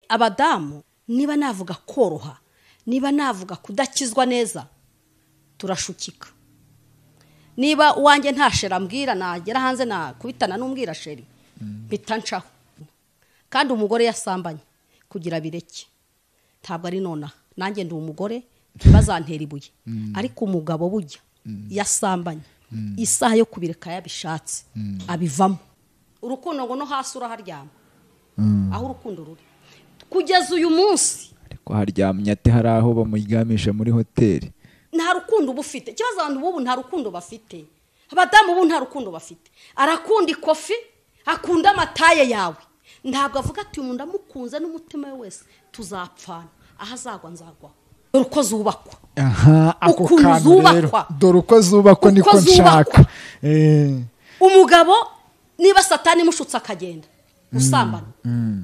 Abadamu niba navuga koroha, niba navuga kudakizwa neza, turashukika. Niba uwanjye nta sheri ambwira, nagera hanze nakubitana n'umbwira sheri, mpita ncaho. Kandi umugore yasambanye kugira bireke, ntabwo ari nonaha. Nanjye ndi umugore, ntibazantera ibuye. Ariko umugabo bujya yasambanye, isaha yo kubireka yabishatse, abivamo. Urukundo ngo no hasi uraharyama, aho urukundo ruri kugeza uyu munsi. Ariko haryamye ate? Hari aho bamuryamisha muri hoteli. Nta rukundo uba ufite. Ikibazo abantu b'ubu nta rukundo bafite. Abadamu ubu nta rukundo bafite. Arakunda ikofi, akunda amataye yawe. Ntabwo avuga ati uyu ndamukunze n'umutima we wese, tuzapfana, aho azagwa nzagwa. Dore uko zubakwa. Aha, ako kantu rero. Dore uko zubakwa niko nshaka. Umugabo niba Satani mushutse akagenda usambana,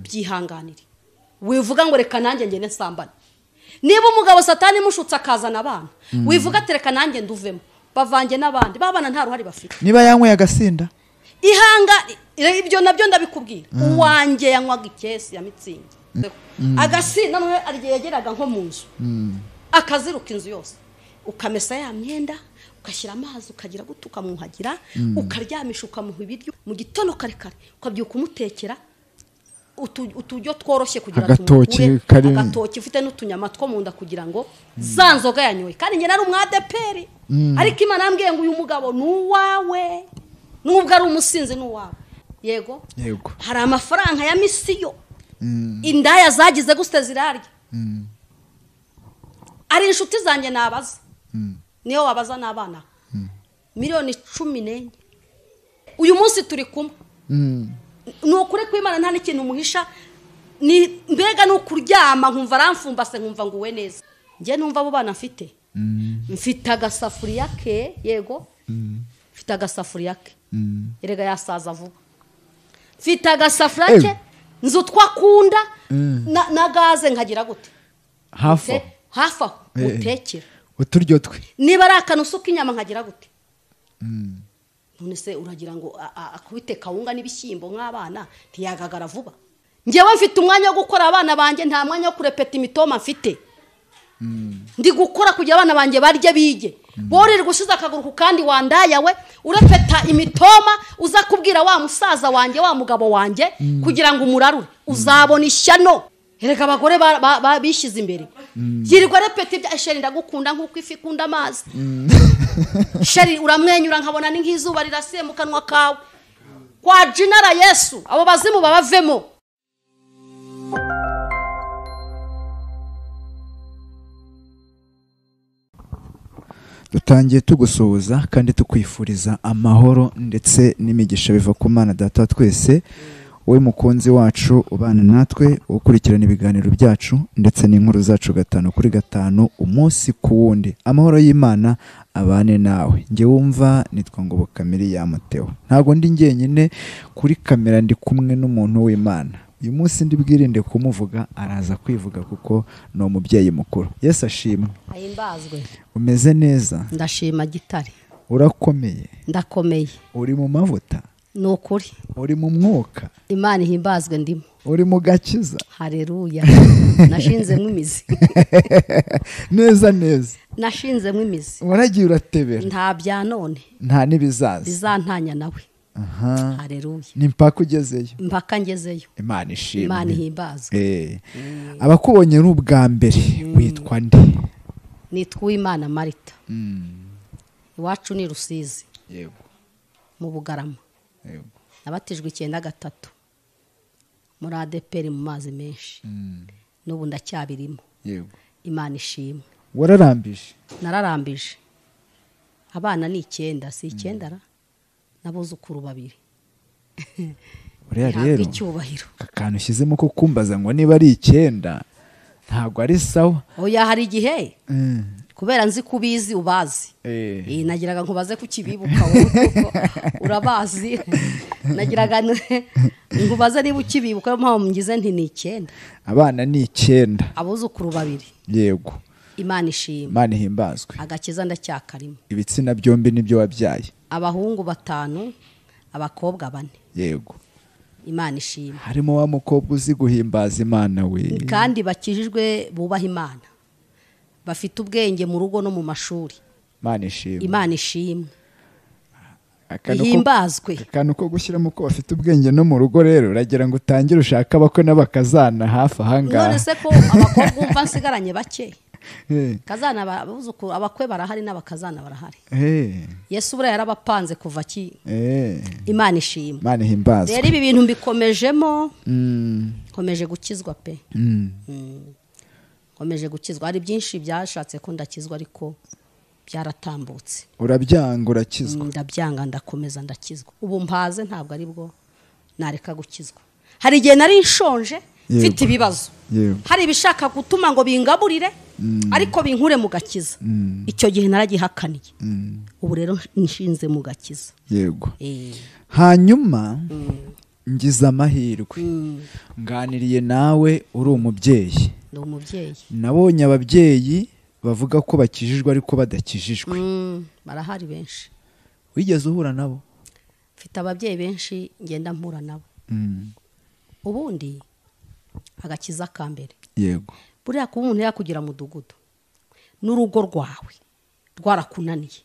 byihanganire. Wivuga ngo reka nanjye ngende nsambane. Niba umugabo Satani mushutse akazana abana, wivuga ati reka nanjye nduvemo, bavange n'abandi, babana nta ruhari bafite. Niba yanyweye agasinda, ihanga ibyo nabyo ndabikubwira. Uwanjye yanywaga ikesi ya mitsingi, agasinda nwe yageraga nko mu nzu, akaziruka inzu yose, ukamesa ya myenda, ugashyira amazi, ukagira gutuka muhagira, ukaryamisha, ukamuha ibiryo mu gitondo kare kare, ukabyuka umutekera uturyo tworoshye kugira agatoki, agatoki ufite n'utunyama two mu nda kugira ngo za nzoga yanyoye. Kandi njye nari umwadeperi, ariko Imana yambwiye ngo uyu mugabo ni uwawe, nubwo ari umusinzi ni uwawe. Yego, hari amafaranga ya misiyo, indaya zagize gute zirarya. Ari inshuti zanjye nabaza, niyo wabaza n'abana, 14,000,000. Uyu munsi turi kumwe. Ni ukuri kw'Imana nta n'ikintu umuhisha, ni mbega ni ukuryama nkumva aramfumbase, nkumva nguwe neza. Njye numva abo bana mfite, mfite agasafuriya ke, yego, mfite agasafuriya ke, erega yasaza vuba. Mfite agasafuriya ke, nzi utwo akunda na gaze nkagira gute, hafi hafi aho mutekera uturyo twe. Niba ari akanusu k'inyama nkagira gute. None se uragira ngo akubite kawunga n'ibishyimbo nk'abana, ntiyagagara vuba. Njyewe mfite umwanya wo gukora abana banjye, nta mwanya wo kurepeta imitoma mfite. Ndi gukora kugira abana banjye barye bige. Borirwa ushize akaguru kandi wandaya we, urepeta imitoma uza kubwira wa musaza wanjye, wa mugabo wanjye, kugira ngo umurarure, uzabona ishyano. Erega abagore bishyize imbere. Yirirwa repeta ibya sheri ndagukunda nkuko ifi ikunda amazi. Sheri uramwenyura nkabona ni nk'izuba rirasiye mu kanwa kawe. Kwa jinara Yesu, abo bazimu babavemo. Dutangiye tugusuhuza kandi tukwifuriza amahoro ndetse n'imigisha biva ku Mana Data twese. Wowe mukunzi wacu ubana natwe, ukurikirana ibiganiro byacu ndetse n'inkuru zacu 5 kuri 5 umunsi ku wundi. Amahoro y'Imana abane nawe. Njye wumva nitwa Ngoboka Miriam Theo. Ntago ndi njyenyine kuri kamera, ndi kumwe n'umuntu w'Imana. Uyu munsi ndi bwirinde kumuvuga, araza kwivuga kuko ni umubyeyi mukuru. Yesu ashimwe. Ahimbazwe. Umeze neza? Ndashima gitare. Urakomeye? Ndakomeye. Uri mu mavuta? Ni ukuri. Uri mu mwuka? Imana ihimbazwe ndimo. Uri mu gakiza? Haleluya. Nashinzemo imizi. Neza neza. Nashinzemo imizi. Waragiye uratebera. Nta bya none. Nta nibizaza. Bizantanya nawe. Haleluya. Ni mpaka ugezeyo. Mpaka ngezeyo. Imana ishimwe. Imana ihimbazwe. Abakubonye ari ubwa mbere witwa nde? Nitwa Uwimana Marita. Iwacu ni Rusizi. Yego. Mu Bugarama. Yego. Nabatijwe 93 muri ADPR mu mazi menshi. N'ubu ndacyabirimo. Yego. Imana ishimwe. Wararambije? Nararambije. Abana ni 9, si 9 ra? Nabuzukuru 2. Uriya rero icyubahiro. Akantu ushyizemo ko kumbaza ngo niba ari 9 ntabwo ari sawa. Oya hari igihe. Kubera nzi kubizi ubazi. Nagiraga nkubaze kukibibuka wowe urabazi. Nagiraga nkubaze niba ukibibuka mpamvu ngize nti ni 9. Abana ni 9. Abuzukuru 2. Yego. Imana ishimwe. Imana ihimbazwe. Agakiza ndacyakarimo. Ibitsina byombi nibyo wabyaye. Abahungu 5, abakobwa 4. Yego. Imana ishimwe. Harimo wa mukobwa uzi guhimbaza Imana we, kandi bakijijwe bubaha Imana, bafite ubwenge mu rugo no mu mashuri. Imana ishimwe. Imana ishimwe. Ihimbazwe. Akantu ko gushyiramo ko bafite ubwenge no mu rugo rero uragira ngo utangire ushaka abakwe n'abakazana hafi ahangaha. None se ko abakobwa umva nsigaranye bake? Kazana abuzukuru abakwe barahari n'abakazana barahari. Yesu buriya yarabapanze kuva ki. Imana ishimwe. Imana ihimbazwe. Rero ibi bintu mbikomejemo, nkomeje gukizwa pe. Nkomeje gukizwa. Hari byinshi byashatse ko ndakizwa ariko byaratambutse. Urabyanga urakizwa? Ndabyanga ndakomeza ndakizwa. Ubu mpaze ntabwo ari bwo nareka gukizwa. Hari igihe nari nshonje mfite ibibazo, hari ibishaka gutuma ngo bingaburire ariko binkure mu gakiza. Icyo gihe naragihakaniye. Ubu rero nshinze mu gakiza. Yego. Hanyuma ngize amahirwe nganiriye nawe uri umubyeyi. Ndi umubyeyi. Nabonye ababyeyi bavuga ko bakijijwe ariko badakijijwe. Barahari benshi. Wigeze uhura nabo? Mfite ababyeyi benshi ngenda mpura nabo. Ubundi agakiza ka mbere. Yego. Buriya kuba umuntu yakugira mudugudu n'urugo rwawe rwarakunaniye,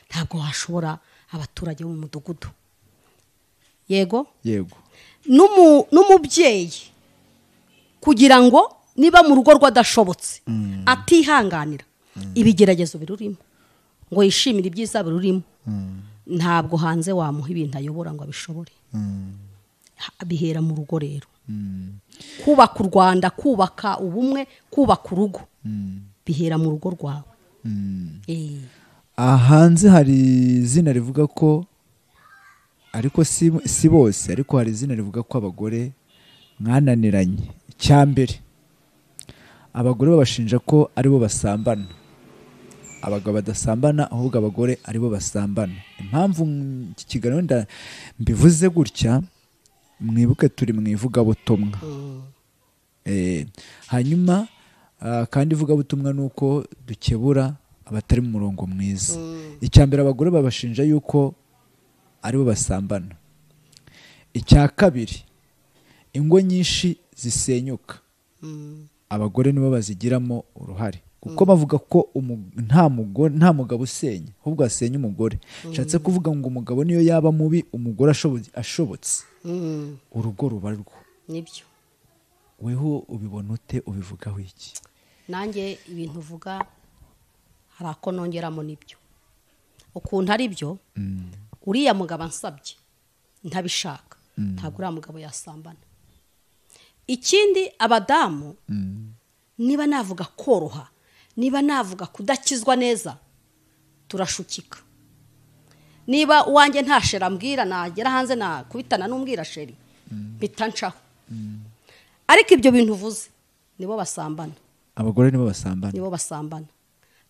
ntabwo washobora abaturage bo mu mudugudu. Yego? Yego. N'umubyeyi kugira ngo niba mu rugo rwadashobotse atihanganira ibigeragezo birurimo ngo yishimire ibyiza birurimo, ntabwo hanze wamuha ibintu ayobora ngo abishobore. Bihera mu rugo rero. Kubaka u Rwanda, kubaka ubumwe, kubaka urugo, bihera mu rugo rwawe. Hanze hari izina rivuga ko, ariko si bose, ariko hari izina rivuga ko abagore mwananiranye. Icyambere, abagore babashinja ko aribo basambana, abagabo badasambana ahubwo abagore aribo basambana. Impamvu iki kiganiro mbivuze gutya, mwibuke turi mu ivugabutumwa. Hanyuma kandi ivugabutumwa nuko dukebura abatari mu murongo mwiza. Icyambere, abagore babashinja yuko aribo basambana. Icya kabiri, ingo nyinshi zisenyuka abagore nibo bazigiramo uruhare, kuko bavuga ko nta mugabo usenya ahubwo asenya umugore. Nshatse kuvuga ngo umugabo niyo yaba mubi, umugore ashobotse urugo ruba rwo. Nibyo. Weho ubibona ute, ubivugaho iki? Nanjye ibintu uvuga hari ako nongeramo nibyo. Ukuntu ari byo, uriya mugabo ansabye ntabishaka, ntabwo uriya mugabo yasambana. Ikindi, abadamu niba navuga koroha, niba navuga kudakizwa neza, turashukika. Niba uwanjye nta sheri ambwira, nagera hanze nakubitana n'umbwira sheri mpita ncaho. Ariko ibyo bintu uvuze nibo basambana. Abagore nibo basambana. Nibo basambana.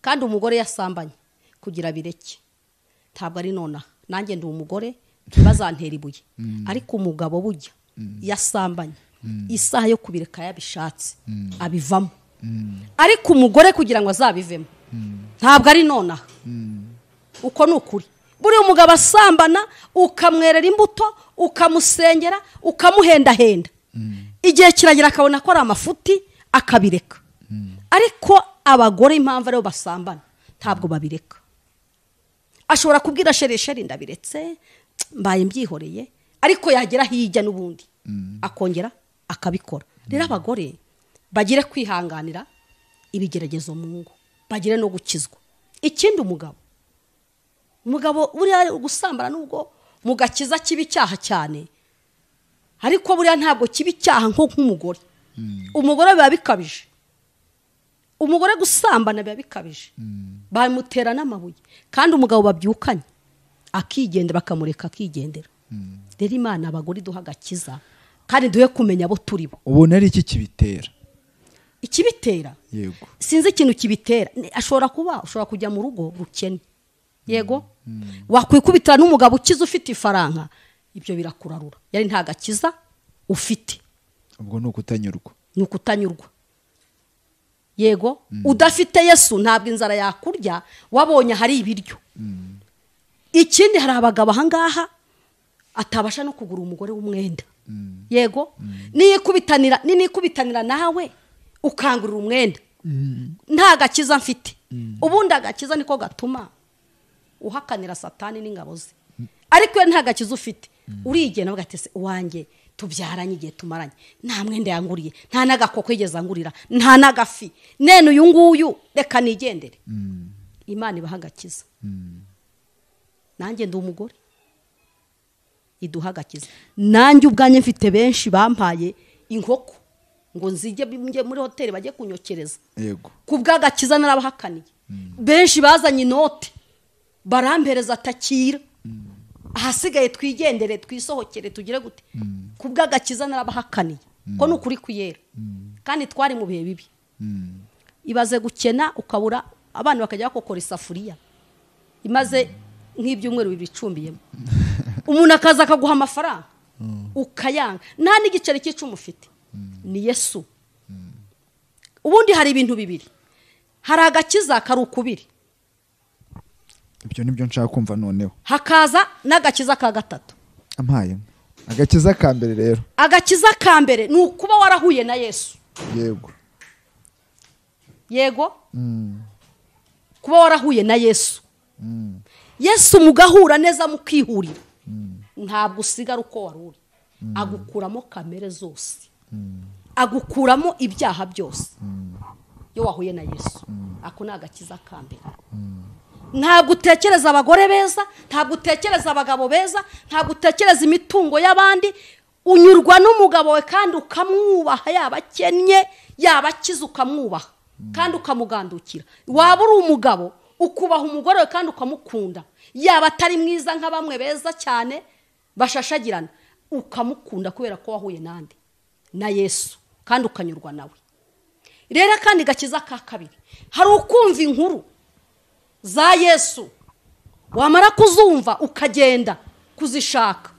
Kandi umugore yasambanye kugira bireke ntabwo ari nonaha. Nanjye ndi umugore ntibazantera ibuye, ariko umugabo bujya yasambanye isaha yo kubireka yabishatse abivamo. Ariko umugore kugira ngo azabivemo ntabwo ari nonaha. Uko ni ukuri. Buri umugabo asambana ukamwerera imbuto, ukamusengera, ukamuhendahenda, igihe kiragira akabona ko ari amafuti akabireka. Ariko abagore impamvu aribo basambana ntabwo babireka. Ashobora kubwira sheri, sheri ndabiretse mbaye mbyihoreye, ariko yagera hirya n'ubundi akongera akabikora. Rero abagore bagire kwihanganira ibigeragezo mu ngo, bagire no gukizwa. Ikindi, umugabo buriya gusambana nubwo mugakiza kibi cyaha cyane, ariko buriya ntabwo kibi cyaha nko nk'umugore. Umugore biba bikabije. Umugore gusambana biba bikabije, bamutera n'amabuye. Kandi umugabo babyukanye akigendera, bakamureka akigendera. Rero Imana abagore iduha agakiza kandi duhe kumenya abo turi bo. Ubona ari iki kibitera? Ikibitera? Yego. Sinzi ikintu kibitera. Ashobora kuba ushobora kujya mu rugo rukene. Yego. Wakwikubitira n'umugabo ukiza ufite ifaranga, ibyo birakurarura. Yari nta gakiza ufite. Ubwo ni ukutanyurwa. Ni ukutanyurwa. Yego. Udafite Yesu ntabwo inzara yakurya, wabonye hari ibiryo. Ikindi, hari abagabo ahangaha atabasha no kugura umugore w'umwenda. Yego, nikubitanira nawe ukangurira umwenda, nta gakiza mfite. Ubundi agakiza niko gatuma uhakanira Satani n'ingabo ze. Ariko iyo nta gakiza ufite, urigena ugatese uwanjye tubyaranye igihe tumaranye, nta mwenda yanguriye, nta n'agakoko yigeze angurira, nta n'agafi, nene uyu nguyu reka nigendere. Imana ibaha agakiza. Nanjye ndi umugore, iduha agakiza. Nanjye ubwanjye mfite benshi bampaye inkoko ngo nzijye muri hoteli bajye kunyokereza. Yego. Kubw'agakiza narabahakaniye. Benshi bazanye inote barampereza atakira. Ahasigaye twigendere, twisohokere, tugire gute. Kubw'agakiza narabahakaniye. Ko nukuri kuyera. Kandi twari mu bihe bibi. Ibaze gukena ukabura abana bakajya bakokora isafuriya imaze nk'ibyumweru bibiri icumbiyemo. Umuntu akaza akaguha amafaranga ukayanga, nta n'igiceri cy'icumi ufite. Ni Yesu. Ubundi hari ibintu bibiri, hari agakiza kari ukubiri, ibyo nibyo nshaka kumva noneho, hakaza n'agakiza ka gatatu. Ampaye agakiza ka mbere rero. Agakiza ka mbere ni ukuba warahuye na Yesu. Yego. Yego. Kuba warahuye na Yesu. Yesu mugahura neza mukihurira, ntabwo usigara uko wari uri. Agukuramo kamere zose, agukuramo ibyaha byose iyo wahuye na Yesu. Ako ni agakiza ka mbere. Ntabwo utekereza abagore beza, ntabwo utekereza abagabo beza, ntabwo utekereza imitungo y'abandi. Unyurwa n'umugabo we kandi ukamwubaha, yaba akennye yaba akize ukamwubaha kandi ukamugandukira. Waba uri umugabo ukubaha umugore we kandi ukamukunda, yaba atari mwiza nka bamwe beza cyane bashashagirana, ukamukunda kubera ko wahuye nande na Yesu kandi ukanyurwa nawe. Rero kandi gakiza ka kabiri, hari ukumva inkuru za Yesu, wamara kuzumva ukagenda kuzishaka,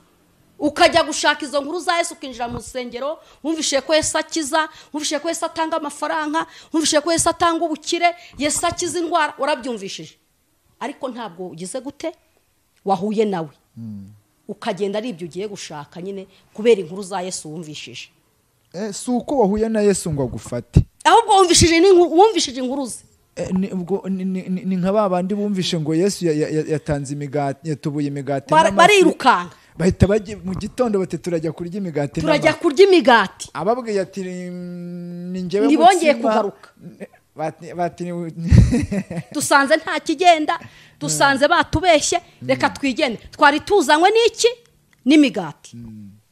ukajya gushaka izo nkuru za Yesu, ukinjira mu rusengero, wumvishe ko Yesu akiza, wumvishe ko Yesu atanga amafaranga, wumvishe ko Yesu atanga ubukire, Yesu akiza indwara, warabyumvishije, ariko ntabwo ugize gute wahuye nawe. Ukagenda ari ibyo ugiye gushaka nyine kubera inkuru za Yesu wumvishije. Si uko wahuye na Yesu ngo agufate, ahubwo wumvishije inkuru ze. Ni nka babandi bumvishe ngo Yesu yatanze imigati, yatubuye imigati, barirukanka bahita bajya mu gitondo bati turajya kurya imigati, turajya kurya imigati. Ababwiye ati ni njyewe ntibongeye kugaruka, bati dusanze nta kigenda, dusanze batubeshye, reka twigende, twari tuzanywe n'iki? N'imigati.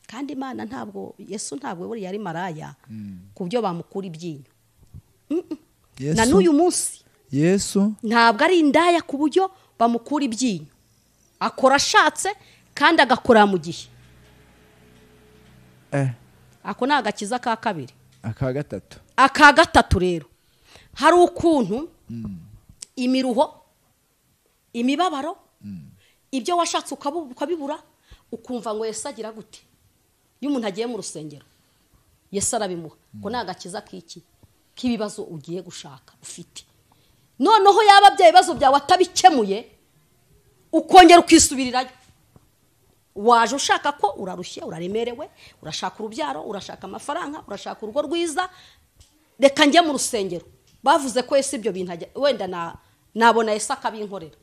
Kandi Imana ntabwo, Yesu ntabwo buri yari maraya ku byo bamukura ibyinyo. Na n'uyu munsi Yesu ntabwo ari indaya ku buryo bamukura ibyinyo. Akora ashatse kandi agakora mu gihe. Ako ni agakiza ka kabiri. Aka gatatu. Aka gatatu rero, hari ukuntu imiruho, imibabaro, ibyo washatse ukabibura, ukumva ngo Yesu agira gute. Iyo umuntu agiye mu rusengero Yesu arabimuha. Ko ni agakiza k'iki? K'ibibazo ugiye gushaka ufite. Noneho yaba bya bibazo byawe atabikemuye, ukongera ukisubirirayo. Waje ushaka ko urarushye, uraremerewe, urashaka urubyaro, urashaka amafaranga, urashaka urugo rwiza, reka njye mu rusengero. Bavuze ko Yesu ibyo bintu wenda nabona Yesu akabinkorera.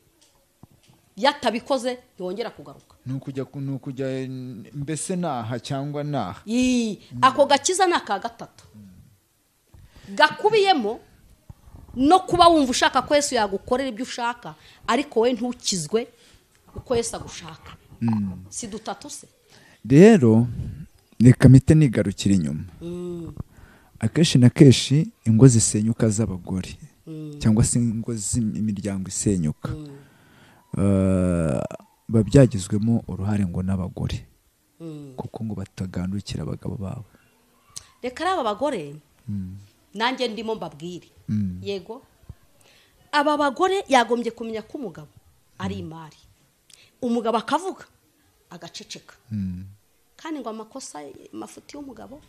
Yatabikoze ntiwongera kugaruka. Nukujya mbese naha cyangwa naha. Ako gakiza ni aka gatatu. Gakubiyemo no kuba wumva ushaka ko Yesu yagukorera ibyo ushaka, ariko we ntukizwe uko Yesu agushaka. Si dutatu se? Rero reka mpite nigarukira inyuma. Akenshi na kenshi ingo zisenyuka z'abagore cyangwa se ingo z'imiryango isenyuka, babyagizwemo uruhare ngo n'abagore, kuko ngo batagandukira abagabo babo. Reka ari aba bagore nanjye ndimo mbabwire. Yego, aba bagore yagombye kumenya ko umugabo ari imari. Umugabo akavuga agaceceka. Kandi ngo amakosa mafuti y'umugabo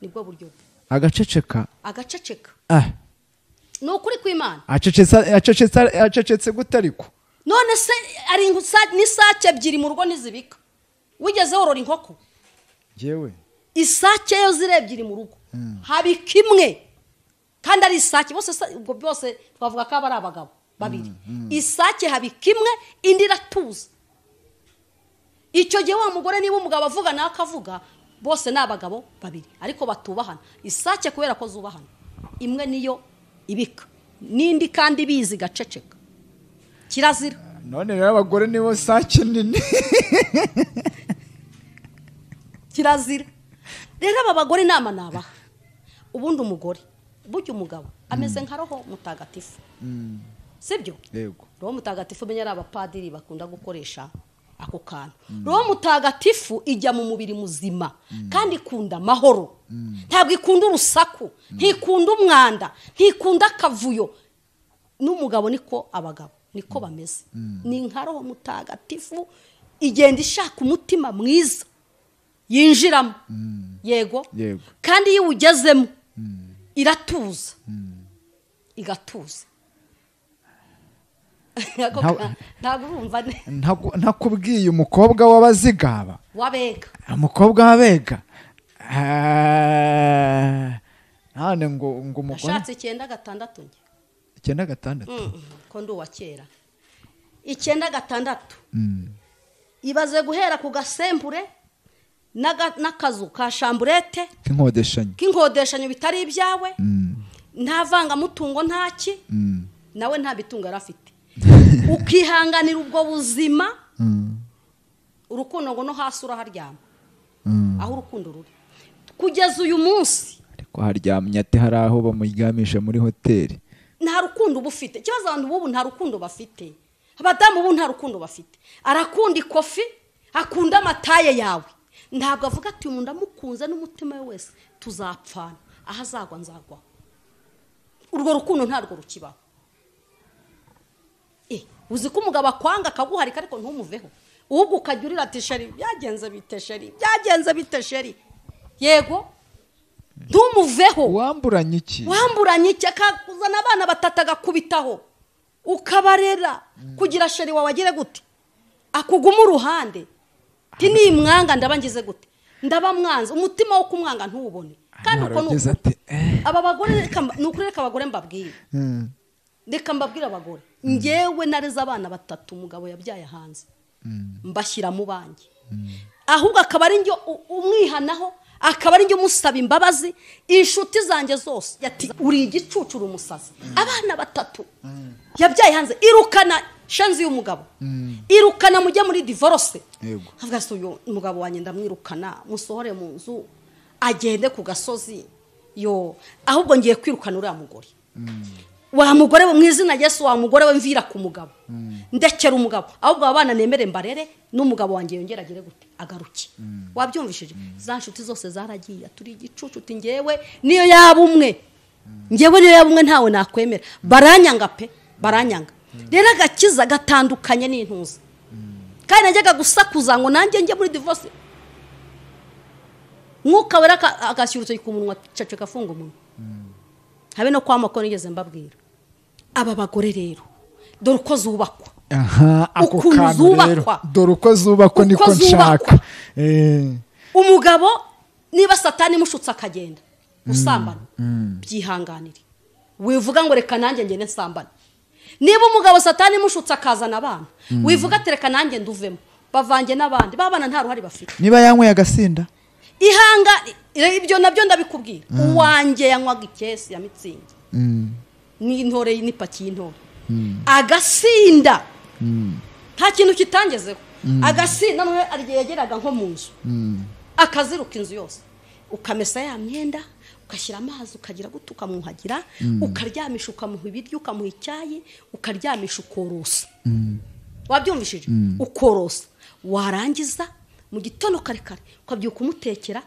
nibwo buryo agaceceka. Agaceceka. Ni ukuri kw'Imana. Acecetse gute ariko? None se ari n'isake ebyiri mu rugo ntizibika. Wigeze worora inkoko? Jewe isake yo ziri ebyiri mu rugo habika imwe kandi ari isake bose, ubwo byose twavuga ko aba ari abagabo babiri. Isake habika imwe, indi iratuza. Icyo gihe wa mugore niba umugabo avuga nawe akavuga, bose ni abagabo babiri ariko batubahana. Isake kubera ko zubahana, imwe niyo ibika n'indi kandi bizi gaceceka, kirazira. None rero abagore nibo sake nini. Kirazira. Rero aba bagore inama nabaha, ubundi umugore burya umugabo ameze nka roho mutagatifu, sibyo? Yego. Roho mutagatifu menya ari abapadiri bakunda gukoresha ako kantu. Roho mutagatifu ijya mu mubiri muzima kandi ikunda amahoro, ntabwo ikunda urusaku, ntikunda umwanda, ntikunda akavuyo. N'umugabo niko abagabo niko bameze, ni nka roho mutagatifu igenda ishaka umutima mwiza yinjiramo. Yego. Kandi iyo ugezemo iratuza, igatuza. Ntabwo urumva. Ntakubwiye umukobwa w'abazigaba, wabega, umukobwa w'abega. Nane ngo umugore ashatse 96 nge 96 ko ndi uwa kera. 96 ibaze guhera ku gasembure n'akazu ka shamburete k'inkodeshanyo bitari ibyawe, nta vangamutungo, ntaki, nawe nta bitungo yari afite. Ukihanganira ubwo buzima. Urukundo ngo no hasi uraharyama, aho urukundo ruri kugeza uyu munsi. Ariko haryamye ate? Hari aho bamuryamisha muri hoteli. Nta rukundo uba ufite. Ikibazo abantu b'ubu nta rukundo bafite, abadamu ubu nta rukundo bafite. Arakunda ikofi, akunda amataye yawe, ntabwo avuga ati uyu ndamukunze n'umutima we wese tuzapfana, aho azagwa nzagwa. Urwo rukundo ntarwo rukibaho. Uzi ko umugabo akwanga akaguharika ariko ntumuveho, ubwo ukajya urira ati sheri byagenze bite, sheri byagenze bite, sheri. Yego, ntumuveho. Wamburanye iki? Wamburanye iki? Akakuzana abana batatu agakubitaho ukabarera kugira sheri wawe agire gute, akuguma uruhande. Ti nimwanga ndaba ngize gute, ndaba mwanze. Umutima wo kumwanga ntuwubone. Kandi uko nuko aba bagore, nukuri reka abagore mbabwire, reka mbabwire abagore, ngewe nareze abana batatu umugabo yabyaye hanze, mbashyira mu banjye, ahubwo akaba ari njye umwihanaho, akaba ari njye umusaba imbabazi. Inshuti zanjye zose yati uri igicucu, uri umusazi. Abana batatu yabyaye hanze, irukana shanzi y'umugabo, irukana mujye muri divorce. Avuga se uyu mugabo wanjye ndamwirukana, musohore mu nzu agende ku gasozi, yo ahubwo ngiye kwirukana uriya mugore. Wa mugore we mu izina Yesu, wa mugore we mvira ku mugabo, ndekera umugabo, ahubwo abana nemere mbarere n'umugabo wanjye yongera agere gute, agaruke. Wabyumvishije? Za nshuti zose zaragiye, turi igicucu, uti ngewe niyo yaba umwe, ngewe niyo yaba umwe ntawe nakwemera. Baranyanga pe, baranyanga. Rero agakiza gatandukanye n'intuza. Kandi najyaga gusakuza ngo nanjye njye muri divorce, mwuka wera agashyira urutoki ku munwa, ceceka afunga umunwa, habe no kwama ko nigeze mbabwira. Aba bagore rero dore uko zubakwa. Aha, ako kantu rero dore uko zubakwa niko nshaka. Umugabo niba satani mushutse akagenda usambana, byihanganire, wivuga ngo reka nanjye ngende nsambana. Niba umugabo satani mushutse akazana abana, wivuga ati reka nanjye nduvemo, bavange n'abandi babana nta ruhari bafite. Niba yanyweye agasinda ihanga, ibyo nabyo ndabikubwira. Uwanjye yanywaga ikesi ya mitsingi n'intore n'ipaki y'intore, agasinda nta kintu kitangezeho, agasinda none yageraga nko mu nzu akaziruka inzu yose, ukamesa ya myenda, ugashyira amazi, ukagira gute, ukamwuhagira, ukaryamisha, ukamuha ibiryo, ukamuha icyayi, ukaryamisha, ukorosa. Wabyumvishije? Ukorosa, warangiza mu gitondo kare kare ukabyuka umutekera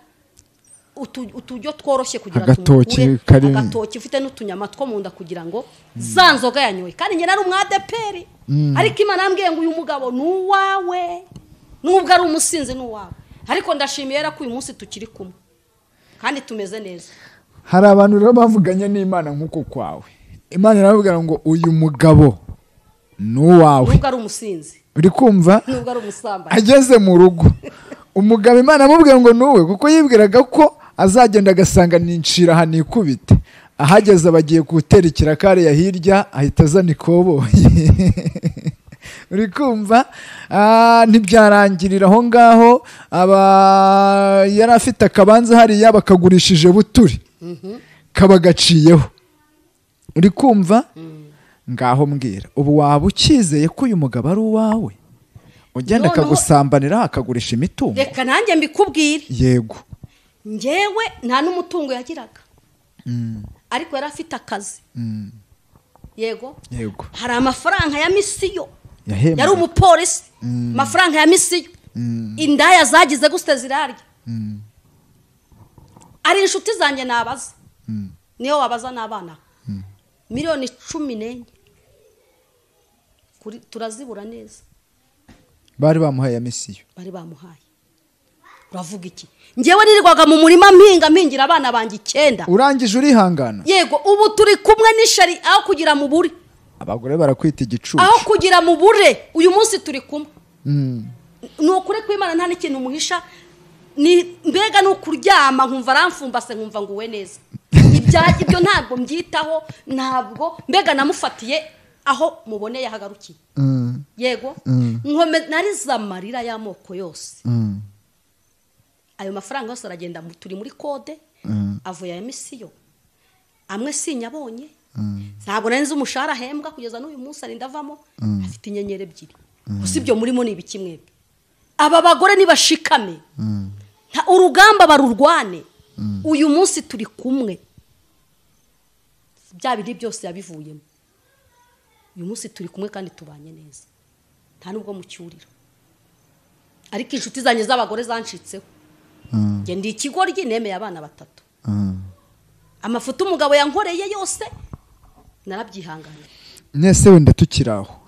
uturyo tworoshye kugira tumukure agatoki ufite n'utunyama two mu nda kugira ngo za nzoga yanyoye. Kandi njye nari umwadeperi, ariko Imana yambwiye ngo uyu mugabo ni uwawe, nubwo ari umusinzi ni uwawe. Ariko ndashimiye ko uyu munsi tukiri kumwe kandi tumeze neza. Hari abantu rero bavuganye n'Imana nk'uko kwawe, Imana irababwira ngo uyu mugabo ni uwawe nubwo ari umusinzi, uri kumva, nubwo ari umusambanyi, ageze mu rugo Umugabo Imana amubwiye ngo nuwe, kuko yibwiraga ko azagenda agasanga ninshira aha nikubite. Ahageze bagiye gutera ikirakare ya hirya, ahita azana ikoboyi. Uri kumva? Ntibyarangirira aho ngaho, aba yari afite akabanza hariya bakagurishije buturi, kabagaciyeho. Uri kumva? Ngaho mbwira, ubu waba ukizeye ko uyu mugabo ari uwawe? Ugenda akagusambanira akagurisha imitungo? Reka nanjye mbikubwire. Yego. Njyewe nta n'umutungo yagiraga, ariko yari afite akazi. Yego. Yego. Hari amafaranga ya misiyo, yari umupolisi, amafaranga ya misiyo, indaya zagize gute zirarya. Ari inshuti zanjye nabaza, niyo wabaza n'abana, 14,000,000 kuri turazibura neza. Bari bamuhaye ya misiyo, bari bamuhaye. Uravuga iki? Njyewe nirirwaga mu murima mpinga mpingira abana banjye 9. Urangije urihangana? Yego, ubu turi kumwe n'ishari aho kugira mu bure. Abagore barakwita igicucu. Aho kugira mu bure, uyu munsi turi kumwe. Ni ukuri kw'Imana nta n'ikintu muhisha, ni mbega ni ukuryama nkumva aramfumbase nkumva nguwe neza. Ibyo ntabwo mbyitaho, ntabwo mbega namufatiye aho muboneye yahagarukiye. Yego. Nkome nariza amarira y'amoko yose. Ayo mafaranga yose aragenda, turi muri kode, avuye ya misiyo, amwe sinyabonye. Ntabwo nari nzi umushahara ahembwa kugeza n'uyu munsi ari ndavamo, afite inyenyeri 2. Gusa ibyo murimo ni ibiki mwebwe? Aba bagore nibashikame, urugamba barurwane. Uyu munsi turi kumwe, bya bindi byose yabivuyemo. Uyu munsi turi kumwe kandi tubanye neza, nta nubwo mucyurira. Ariko inshuti zanjye z'abagore zancitseho. Njye ndi ikigoryi, nemeye abana 3. Amafoto umugabo yankoreye yose narabyihanganiye. Nese wenda tukiraho,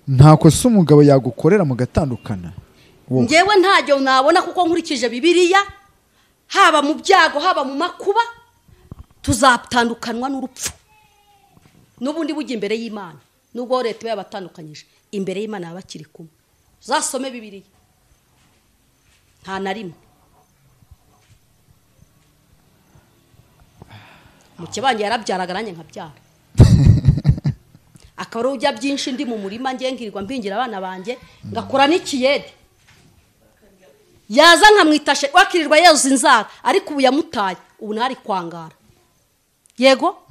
nta kosa umugabo yagukorera mugatandukana? Njyewe ntajyo nabona, kuko nkurikije Bibiliya, haba mu byago haba mu makuba, tuzatandukanwa n'urupfu. N'ubundi bujya imbere y'Imana, nubwo leta yabatandukanyije, imbere y'Imana abakiri kumwe. Uzasome Bibiliya, nta na rimwe. Mukebange yarabyaraga nanjye nkabyara. Akaba ari ujya byinshi ndi mu murima ngiye nkirirwa mpingira abana banjye, ngakora n'ikiyede. Yaza nkamwitashe wakirirwa yoza inzara, ariko ubu yamutaye, ubu ntari kwangara. Yego?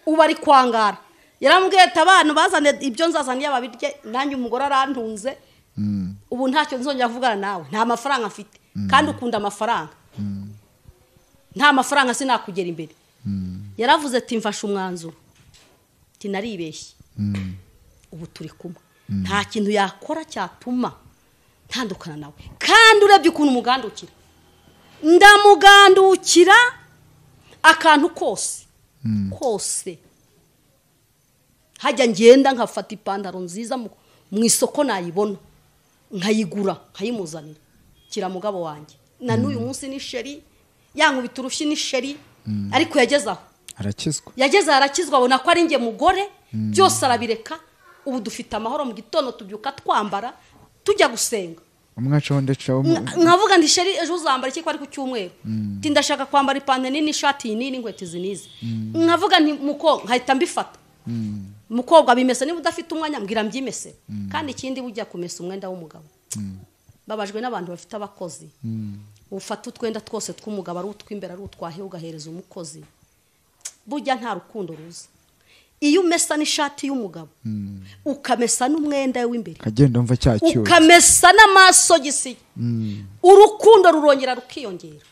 Ubu ari kwangara. Yarambwiye ati abantu bazane ibyo nzazaniye babirye, nanjye umugore arantunze. Ubu ntacyo nzongera kuvugana nawe, nta mafaranga mfite, kandi ukunda amafaranga. Nta mafaranga sinakugera imbere. Yaravuze ati mfashe umwanzuro, ati naribeshye. Ubu turi kumwe, nta kintu yakora cyatuma ntandukana nawe. Kandi urebye ukuntu umugandukira, ndamugandukira akantu kose kose. Hajya ngenda nkafata ipantaro nziza mu isoko nayibona, nkayigura nkayimuzanira, kira mugabo wanjye. Na n'uyu munsi ni sheri, yankubita urushyi ni sheri, ariko yageze aho arakizwa. Yageze arakizwa, abona ko ari njye mugore, byose arabireka. Ubu dufite amahoro, mu gitondo tubyuka twambara tujya gusenga. Umwaca ndecaho nkavuga ndi sheri ejo uzambara iki ko ari ku cyumweru? Ti ndashaka kwambara ipantaro nini, ishati nini, inkweto zinize. Nkavuga nti muko, nkahita mbifata. Mukobwa bimese, niba udafite umwanya mbwira mbyimese. Kandi ikindi bujya kumesa umwenda w'umugabo. Babajwe n'abantu bafite abakozi. Ufata utwenda twose tw'umugabo, ari utw'imbere ari utwahe, ugahereza umukozi. Burya nta rukundo ruza. Iyo umesa n'ishati y'umugabo, ukamesa n'umwenda w'imbere, kagenda umva cyacyuye, ukamesa n'amasogisi, urukundo rurongera rukiyongera.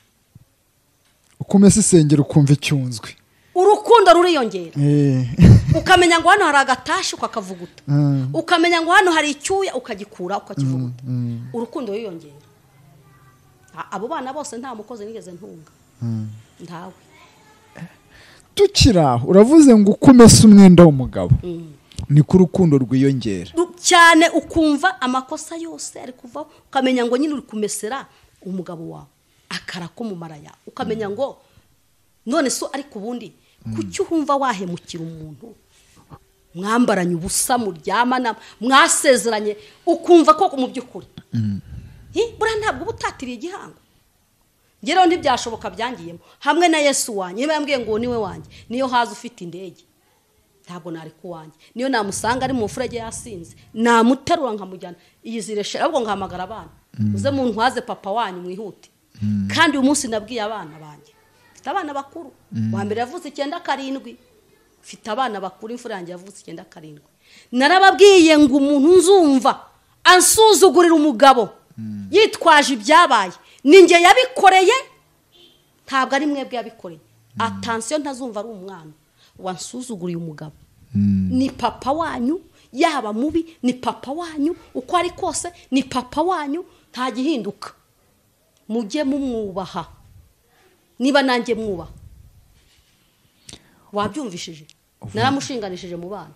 Ukomesa isengero ukumva icyunzwe, urukundo ruriyongera. Ukamenya ngo hano hari agatashi ukakavuguta, ukamenya ngo hano hari icyuya ukagikura ukakivuguta. Urukundo ruriyongera. Abo bana bose nta mukozi nigeze ntunga, ntawe. Tukiraho uravuze ngo ukomesa umwenda w'umugabo, niko urukundo rwiyongera cyane. Ukumva amakosa yose ari kuvaho, ukamenya ngo nyine uri kumesera umugabo wawe akara ko mu mara yawe, ukamenya ngo none so ariko ubundi kuki uhumva wahemukira umuntu mwambaranye ubusa, muryamana, mwasezeranye, ukumva ko mu by'ukuri Buriya ntabwo uba utatiriye igihango. Njye rero ntibyashoboka byangiyemo hamwe na Yesu wanjye. Niba yambwiye ngo niwe wanjye, niyo haza ufite indege ntabwo nari kuwanjye, niyo namusanga ari mu mfurege yasinze namuterura nkamujyana iyizire, ahubwo ngahamagara abana uze mu ntwaze papa wanyu mwihute. Kandi uyu munsi nabwiye abana banjye, mfite abana bakuru, wa mbere yavutse 97, mfite abana bakuru, imfura yanjye yavutse 97. Narababwiye ngo umuntu nzumva ansuzugurira umugabo yitwaje ibyabaye, ninjye yabikoreye, ntabwo ari mwebwe yabikoreye. Attention, ntazumva ari umwana wansuzuguriye umugabo. Ni papa wanyu, yaba mubi ni papa wanyu, uko ari kose ni papa wanyu, nta gihinduka. Mujye mumwubaha niba nanjye mwubaha. Wabyumvishije? Naramushinganishije mu bana.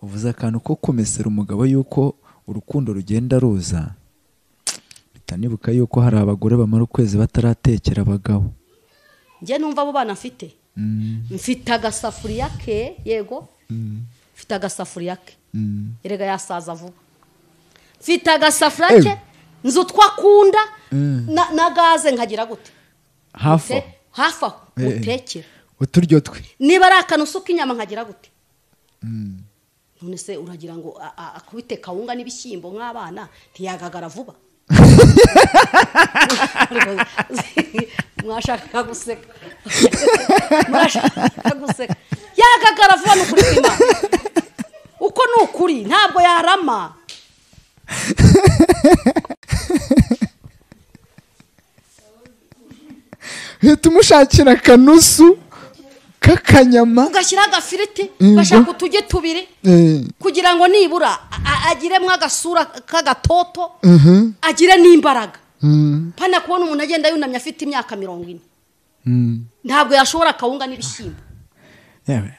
Uvuze akantu ko kumesera umugabo yuko urukundo rugenda ruza, bitanibuka yuko hari abagore bamara ukwezi bataratekera abagabo. Njye numva abo bana mfite, mfite agasafuriya ke, yego, mfite agasafuriya ke, erega yasaza vuba. Mfite agasafuriya ke, nzi utwakunda na gaze nkagira gute hafi hafi aho mutekera uturyo twe, niba ari akantu usuka inyama nkagira gute. None se uragira ngo akubite kawunga n'ibishyimbo nk'abana ntiyagagara vuba? Mwashaka guseka, mwashaka guseka. Yagagara vuba n'ukuri kw'Imana, uko ni ukuri, ntabwo yarama. Hita umushakira akanusu kakanyama, ugashyira agafiriti, ugashaka utujye tubiri kugira ngo nibura agiremo agasura k'agatoto, agire n'imbaraga. Pana kubona umuntu agenda yunamye afite imyaka 40, ntabwo yashobora kawunga n'ibishyimbo,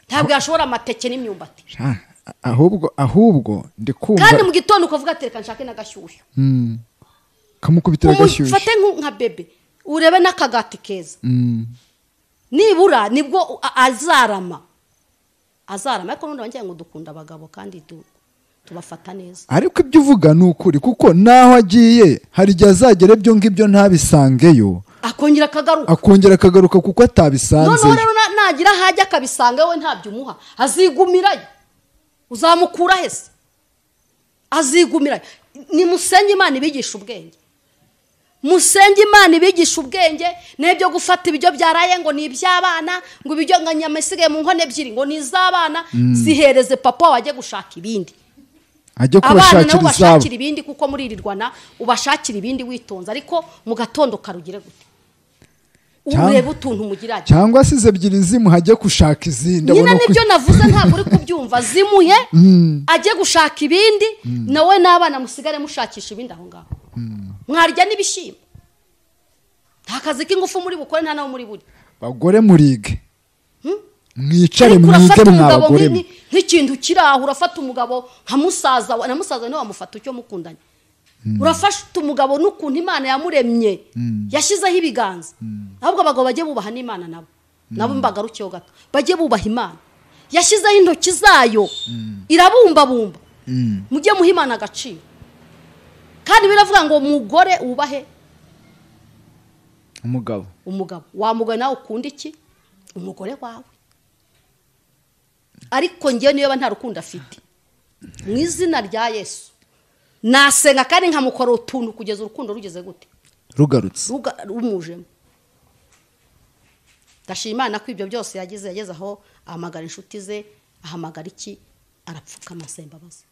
ntabwo yashobora amateke n'imyumbati. Ahubwo ndikumva. Kandi mu gitondo ukavuga ati reka nshake n'agashyushyu, kamukubitira agashyushyu, ufate nka bebe urebe n'akagati keza, nibura nibwo azarama. Ariko none wanjye ngo dukunda abagabo kandi tubafata neza. Ariko ibyo uvuga ni ukuri, kuko naho agiye hari igihe azagera ibyo ngibyo ntabisangeyo, akongera akagaruka kuko atabisanze. Noneho rero nagira hajya akabisanga we ntabyo umuha, azigumirayo. Uzamukura hese? Azigumirayo. Nimusenge Imana ibigisha ubwenge, musenge Imana ibigisha ubwenge, n'ibyo gufata ibiryo byaraye ngo ni iby'abana, ngo ibiryo nka nyama isigaye mu nkono ebyiri ngo ni iz'abana, zihereze papa wajye gushaka ibindi, ajye kubashakira ibindi, kuko muririrwana ubashakira ibindi witonze. Ariko mu gatondo karugire gute urebe utuntu mugiranye, cyangwa se ebyiri zimuha ajye gushaka izindi. Nyine nibyo navuze, ntabwo uri kubyumva. Zimuhe ajye gushaka ibindi, nawe n'abana musigare mushakisha ibindi aho ngaho. Mwarya n'ibishyimbo, nta kazi k'ingufu muri bukore, nta nawe muri buri. Bagore murige, mwicare mwige mwabagore nk'ikintu kiraho. Urafata umugabo nka musaza, na musaza niwe wamufata icyo mukundanye. Urafata umugabo n'ukuntu Imana yamuremye, yashyizeho ibiganza. Ahubwo abagabo bajye bubaha n'Imana, nabo mbagarukeho gato, bajye bubaha Imana yashyizeho intoki zayo, irabumbabumba. Mujye muha Imana agaciro. Kandi biravuga ngo mugore ubahe umugabo. Umugabo wa mugore nawe ukunda iki? Umugore wawe. Ariko ngiye niyo nta rukundo afite, mu izina rya Yesu nasenga kandi nkamukora utuntu kugeza urukundo rugeze gute, rugarutse, rumujemo. Ndashima Imana ko ibyo byose yagize, yageze aho ahamagara inshuti ze, ahamagara iki, arapfukama asaba imbabazi.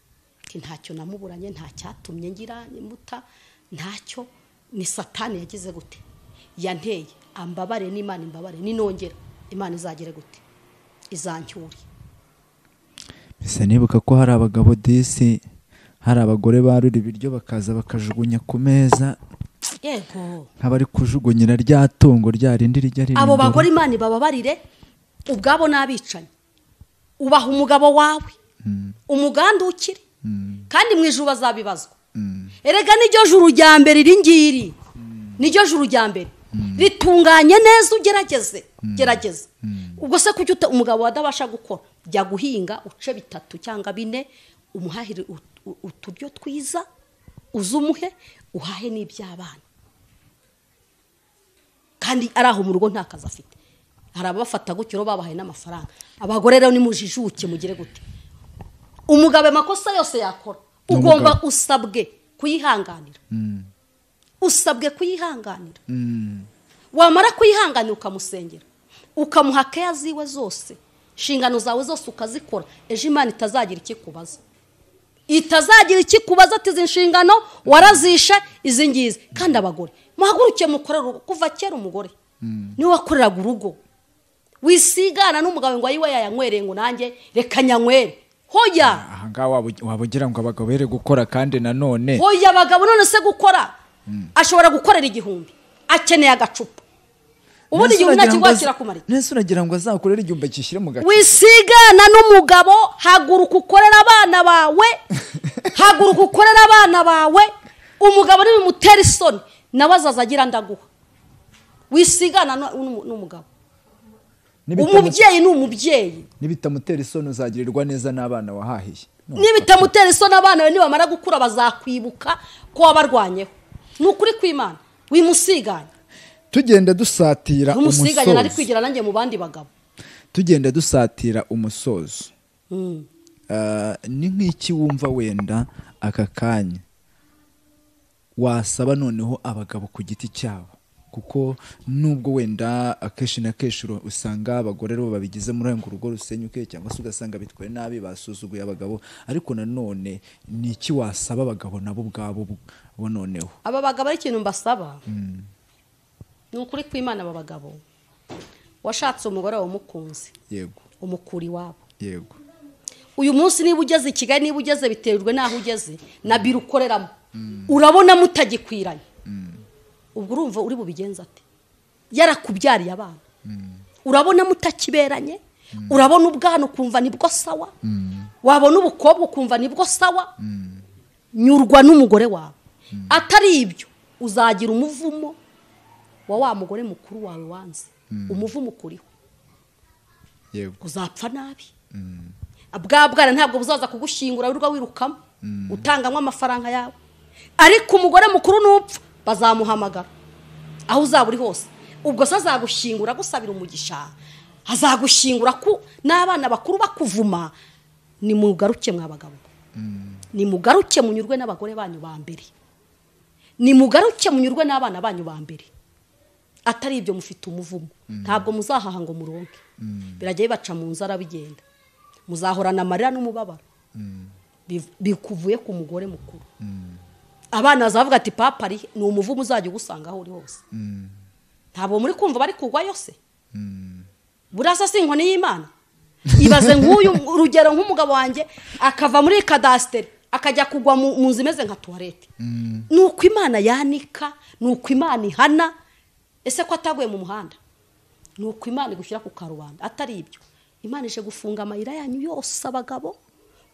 Ntacyo namuburanye, nta cyatumye ngira muta, ntacyo, ni Satani yagize gute yanteye, ambabare n'Imana imbabare, ninongera Imana izagere gute, izancyure. Ese nibuka ko hari abagabo disi, hari abagore barura ibiryo bakaza bakajugunya ku meza, yego, nk'abari kujugunyira rya tungo rya rindi rijya riri. Abo bagore Imana ibababarire, ubwabo n'abicanyi. Ubaha umugabo wawe, umugandukire, kandi mu ijuru bazabibazwa. Erega niryo juru rya mbere iri ngiri, niryo juru rya mbere ritunganye neza, ugerageze, gerageza. Ubwo se kuki umugabo adabasha gukora, jya guhinga uce 3 cyangwa 4, umuhahire uturyo twiza, uzumuhe Uhahe n'iby'abana. Kandi ari aho mu rugo nta kazi afite. Hari abafata gutyo babahaye n'amafaranga. Abagore rero nimujijuke mugire gute. Umugabo amakosa yose yakora ugomba usabwe kuyihanganira. Usabwe kuyihanganira. Wamara kuyihanganira ukamusengera, ukamuha keya ziwe zose, inshingano zawe zose ukazikora, ejo Imana itazagira ikikubaza. Itazagira ikikubaza ati izi nshingano warazishe izi ngizi. Kandi abagore muhaguruke mukorere urugo. Kuva kera umugore niwe wakoreraga urugo. Wisigana n'umugabo ngo ayiwe yayanywereye ngo nanjye reka nyanywere. Hoya aha ngaha wabugira ngo abagabo bere gukora kandi nanone hoya abagabo none se gukora ashobora gukorera 1000 akeneye agacupa. Ubundi 1000 ntakigwakira kumarika. Nese uragira ngo azakorere 1000 kishyire mu gacupa. Wisigana n'umugabo, haguruka ukorera abana bawe. Haguruka ukorera abana bawe. Umugabo nibimutera isoni nawe azazagira ndaguha. Wisigana n'umugabo. Umubyeyi ni umubyeyi. Nibitamutera isoni uzagirirwa neza n'abana wahahiye. Nibitamutera isoni abana nibamara gukura bazakwibuka ko wabarwanyeho. Ni ukuri kw'Imana. Wimusiganya. Tugenda dusatira umusozo. Umusiganya nari kwigira nanjye mu bandi bagabo. Tugenda dusatira umusozo. Ni nk'iki wumva wenda aka kanya wasaba noneho abagabo ku giti cyabo? Kuko nubwo wenda akeshi na keshi usanga abagore bo babigize muri ngo urugo rusenyuke cyangwa se ugasanga bitwaye nabi basuzuguye abagabo, ariko nanone ni iki wasaba abagabo nabo ubwabo bo noneho? Aba bagabo ari ikintu mbasaba. Ni ukuri kw'Imana aba bagabo. Washatse umugore wawe umukunzi. Yego. Umukuri wabo. Yego. Uyu munsi niba ugeze i Kigali, niba ugeze biterwe naho ugeze na biro ukoreramo. Urabona mutagikwiranye. Ubwo urumva uri bubigenza ate? Yarakubyariye abana. Urabona mutakiberanye, urabona ubwana ukumva nibwo sawa, wabona ubukobwa ukumva nibwo sawa. Nyurwa n'umugore wawe. Atari ibyo uzagira umuvumo wa mugore mukuru wawe wanze. Umuvumo ukuriho. Yego. Uzapfa nabi. Bwa bwana ntabwo buzaza kugushyingura wirirwa wirukamo utanganywa amafaranga yawe. Ariko umugore mukuru nupfa bazamuhamagara aho uzaba uri hose. Ubwo se azagushyingura gusabira umugisha, azagushyingura ku n'abana bakuru bakuvuma. Nimugaruke mwa bagabo. Nimugaruke munyurwe n'abagore banyu ba mbere. Nimugaruke munyurwe n'abana banyu ba mbere. Atari ibyo mufite umuvumo. Ntabwo muzahaha ngo muronke. Biragiye baca mu nzara bigenda. Muzahorana amarira n'umubabaro. Bikuvuye ku mugore mukuru. Abana bazavuga ati papa ari ni umuvumo uzajya ugusanga aho uri hose. Ntabwo muri kumva bari kugwa yose. Burasa si inkoni y'Imana. Ibaze nk'uyu urugero nk'umugabo wanjye akava muri kadasiteri akajya kugwa mu nzu imeze nka toilette. Nuko Imana yanika, nuko Imana ihana. Ese ko ataguye mu muhanda? Nuko Imana igushyira ku karubanda. Atari ibyo Imana ije gufunga amayira yanyu yose abagabo.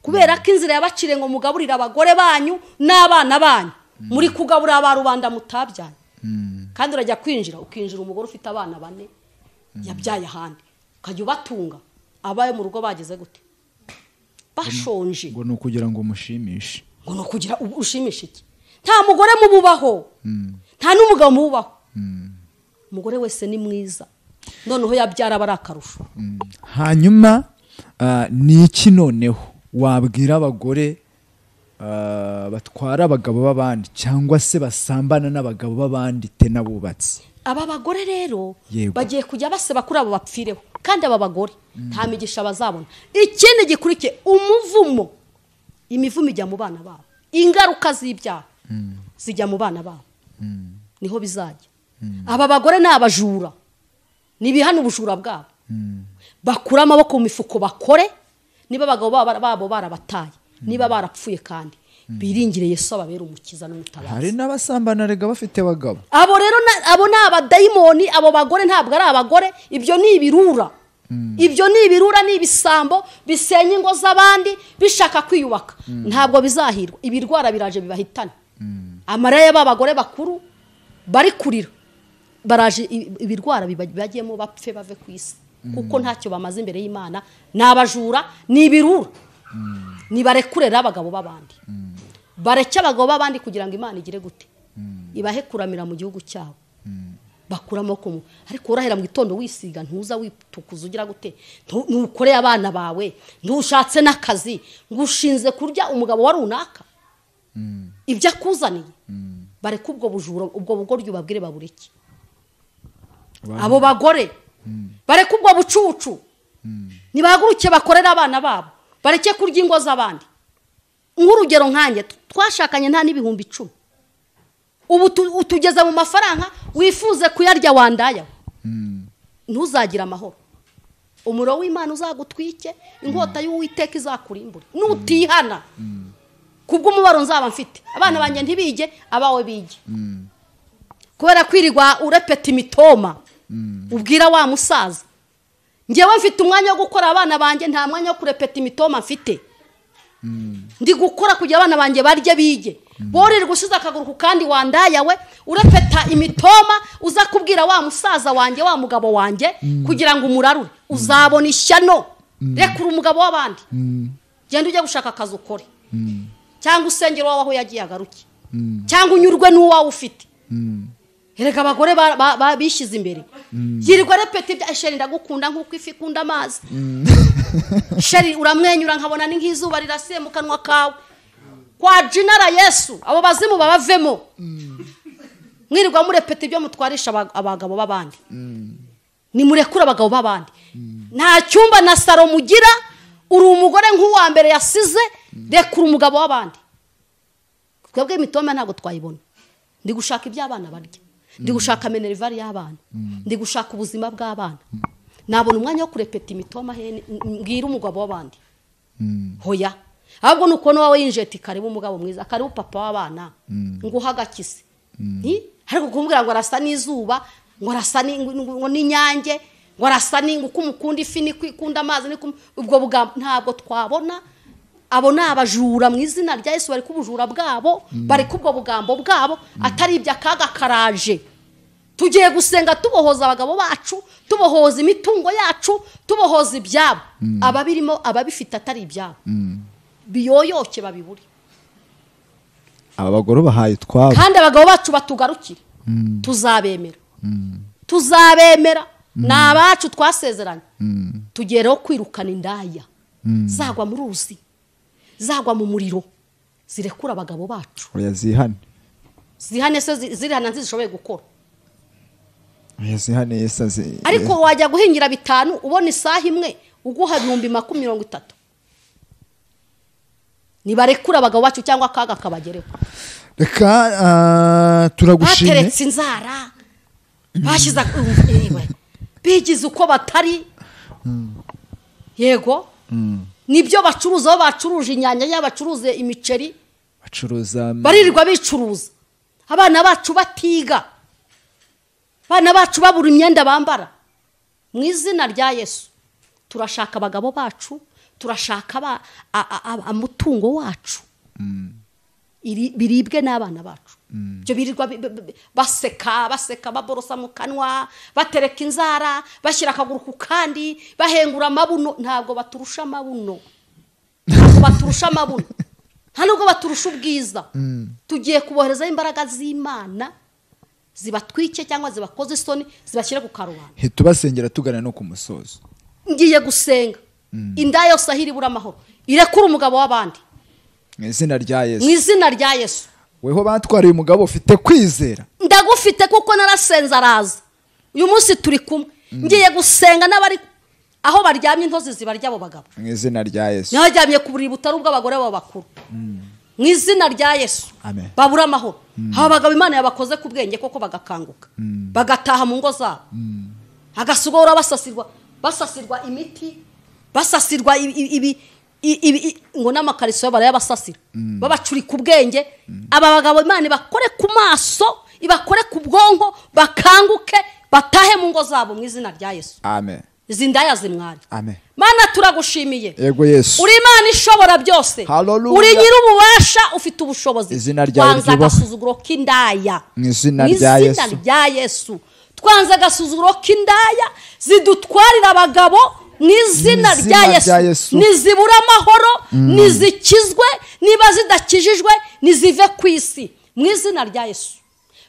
Kubera ko inzira yabacire ngo mugaburira abagore banyu n'abana banyu, muri kugaburira abarubanda mutabyanye. Kandi urajya kwinjira ukinjira umugore ufite abana bane yabyaye ahandi, ukajya ubatunga abaye mu rugo bageze gute? Bashonje. Ngo nukugira ngo mushimishe. Ngo nukugira ushimishe iki? Nta mugore mububaho. Nta n'umugabo mububaho. Umugore wese ni mwiza. Noneho yabyara barakarusho. Hanyuma ni iki noneho wabwira abagore batwara abagabo b'abandi cyangwa se basambana n'abagabo b'abandi tena bubatse? Aba bagore rero bagiye kujya baseba kuri abo bapfireho. Kandi aba bagore nta migisha bazabona. Ikindi gikurikiye umuvumo, imivumo ijya mu bana babo, ingaruka z'ibyaha zijya mu bana babo. Niho bizajya. Aba bagore ni abajura, nibihana ubujura bwabo. Bakura amaboko mu mifuko bakore. Niba abagabo babo barabataye, niba barapfuye, kandi biringire Yesu ababera umukiza n'umutabazi. Hari n'abasambana rega bafite abagabo. Abo rero abo ni abadayimoni. Abo bagore ntabwo ari abagore, ibyo ni ibirura. Ibyo ni ibirura, ni ibisambo bisenya ingo z'abandi bishaka kwiyubaka. Ntabwo bizahirwa. Ibirwara biraje bibahitana. Amarira y'abagore bakuru bari kurira, baraje ibirwara bibagiyemo bapfe bave ku isi. Kuko ntacyo bamaze imbere y'Imana, nabajura ni ibirura. Nibarekurera abagabo b'abandi. Bareke abagabo b'abandi kugira ngo Imana igire gute? Ibahe kuramira mu gihugu cyabo. Bakura amaboko, ariko urahera mu gitondo wisiga, ntuza witukuza ugira gute, ntukoreye abana bawe, ntushatse n'akazi, ngushinze kurya umugabo wa runaka ibyo akuzaniye. Bareke ubwo bujura, ubwo bugoryi ubabwire babureke. Abo bagore bareke ubwo bucucu, nibahaguruke bakorere abana babo, bareke kurya ingo z'abandi. Nk'urugero nkanjye twashakanye nta n'ibihumbi 10, ubu utugeza mu mafaranga wifuze kuyarya wandaya, ntuzagira amahoro. Umuriro w'Imana uzagutwike, inkota y'Uwiteka izakurimbura nutihana. Kubw'umubaro nzaba mfite, abana banjye ntibige, abawe bige. Kubera kwirirwa urepeta imitoma ubwira wa musaza. Njyewe mfite umwanya wo gukora abana banjye, nta mwanya wo kurepeta imitoma mfite. Ndi gukora kugira abana banjye barye bige. Borirwa ushize akaguru kandi wandaya we urepeta imitoma uza kubwira wa musaza wanjye, wa mugabo wanjye, kugira ngo umurarure. Uzabona ishyano. Rekura umugabo w'abandi, genda ujye gushaka akazi ukore, cyangwa usengero wawe aho yagiye agaruke, cyangwa unyurwe n'uwawe ufite. Erega abagore bishyize imbere, yirirwa repeta ibya sheri ndagukunda nk'uko ifi ikunda amazi, sheri uramwenyura nkabona ni nk'izuba rirasiye mu kanwa kawe. Kwa jinara Yesu abo bazimu babavemo. Mwirirwa murepeta ibyo mutwarisha abagabo b'abandi. Nimurekura abagabo b'abandi. Nta cyumba na saro mugira, uri umugore nk'uwa mbere yasize, rekura umugabo w'abandi. Twebwe imitoma ntabwo twayibona. Ndi gushaka iby'abana barya, ndi gushaka minerval y'abana, ndi gushaka ubuzima bw'abana. Nabona umwanya wo kurepeta imitoma he mbwira umugabo w'abandi? Hoya. Ahubwo nuko wawe yinjeti karibu umugabo mwiza, karibu papa w'abana, nguha agakise. Ariko kumbwira ngo arasa n'izuba, ngo arasa ngo n'inyange, ngo arasa uko umukunda ifi ni kwikunda amazi, ubwo bugambo ntabwo twabona. Abo ni abajura mu izina rya Yesu, bari kubujura bwabo, bari kubwo bugambo bwabo, atari ibya kaga karaje. Tugiye gusenga tubohoza abagabo bacu, tubohoza imitungo yacu, tubohoza ibyabo. Ababirimo ababifite atari ibyabo, biyoyoke babiburi. Aba bagore bahaye twabo, kandi abagabo bacu batugarukire. Tuzabemera, tuzabemera. Ni abacu twasezeranye. Tugereho kwirukana indaya zagwa mu ruzi, zagwa mu muriro, zirekura abagabo bacu. Oya zihane, zihane se zirihana ntizishoboye gukora. Oya zihane yesaze. Ariko wajya guhingira 5 ubona isaha imwe uguha 2030. Nibarekura abagabo bacu cyangwa akaga kabagereho. Reka turagushimye. Bateretse inzara, bashize bigize uko batari. Yego. Nibyo bacuruza, aho bacuruje inyanya, y'abacuruze imiceri, bacuruza, baririrwa bicuruza. Abana bacu batiga, abana bacu babura imyenda bambara. Mu izina rya Yesu turashaka abagabo bacu, turashaka amutungo wacu biribwe n'abana bacu. Ibyo birirwa baseka baseka, baborosa mu kanwa, batereka inzara, bashyira akaguru ku kandi, bahengura amabuno. Ntabwo baturusha amabuno, ntabwo baturusha amabuno, nta nubwo baturusha ubwiza. Tugiye kuboherezaho imbaraga z'Imana zibatwike cyangwa zibakoze isoni, zibashyire ku karubanda. Tubasengera tugana no ku musozo. Ngiye gusenga inda yose aho iri bura amahoro, irekura umugabo w'abandi mu izina rya Yesu. Mu izina rya Yesu. Weho batwariye umugabo ufite kwizera, ndagufite kuko narasenze araza. Uyu munsi turi kumwe. Ngiye gusenga n'abari aho baryamye intozi zibarya abo bagabo mu izina rya Yesu. N'abaryamye ku buriri butari ubw'abagore babo bakuru, mu izina rya Yesu. Amen. Babura amahoro. Aba bagabo Imana yabakoze ku bwenge koko, bagakanguka, bagataha mu ngo zabo. Agasugora basasirwa, basasirwa imiti, basasirwa ibi ngo n'amakariso barayabasasira, babacurika ubwenge. Aba bagabo Imana ibakore ku maso, ibakore ku bwonko, bakanguke, batahe mu ngo zabo mu izina rya Yesu. Amen. Izi ndaya zimwari. Amen. Mana turagushimiye. Yego Yesu. Uri Imana ishobora byose. Uri nyir'ububasha, ufite ubushobozi. Izina ryawe ryubahwe. Agasuzuguro k'indaya mu izina rya Yesu. Mu izina rya Yesu. Twanze agasuzuguro k'indaya zidutwarira abagabo mu izina rya Yesu. Nizibura amahoro, nizikizwe, niba zidakijijwe nizive ku isi mu izina rya Yesu.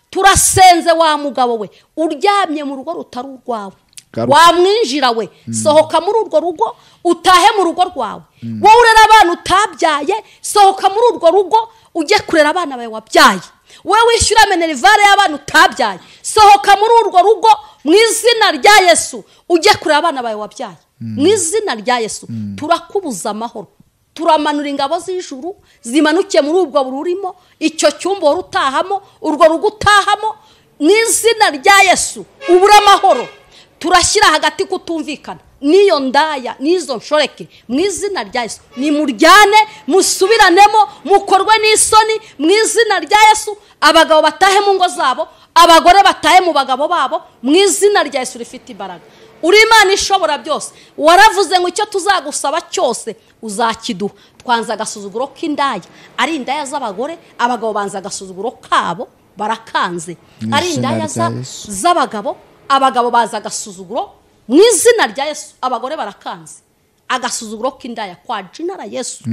Turasenze wa mugabo we uryamye mu rugo rutari urwawe, wamwinjira we, sohoka muri urwo rugo utahe mu rugo rwawe. Wowe urera abana utabyaye, sohoka muri urwo rugo ujye kurera abana bawe wabyaye. Wowe wishyura minerivare y'abana utabyaye, sohoka muri urwo rugo mu izina rya Yesu ujye kurera abana bawe wabyaye. Mu izina rya Yesu turakubuza amahoro, turamanura ingabo z'ijuru zimanuke muri ubwo bururimo, icyo cyumba wari utahamo, urwo rugo utahamo, mu izina rya Yesu ubura amahoro. Turashyira hagati kutumvikana n'iyo ndaya n'izo nshoreke, mu izina rya Yesu nimuryane, musubiranemo, mukorwe n'isoni mu izina rya Yesu. Abagabo batahe mu ngo zabo, abagore batahe mu bagabo babo, mu izina rya Yesu rifite imbaraga. Uri Imana ishobora byose, waravuze ngo icyo tuzagusaba cyose uzakiduha. Twanze agasuzuguro k'indaya, ari indaya z'abagore, abagabo banze agasuzuguro kabo barakanze, ari indaya z'abagabo, abagabo baza agasuzuguro mu izina rya Yesu, abagore barakanze agasuzuguro k'indaya kwa jina la Yesu,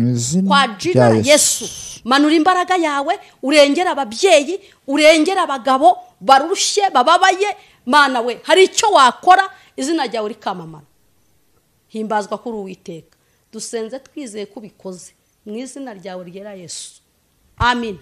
kwa jina la Yesu. Manura imbaraga yawe, urengera ababyeyi, urengera abagabo barushye bababaye. Mana we, hari icyo wakora izina ryawe rikamamara. Himbazwa kuri Uwiteka. Dusenze twizeye ko ubikoze mu izina ryawe ryera Yesu. Amin.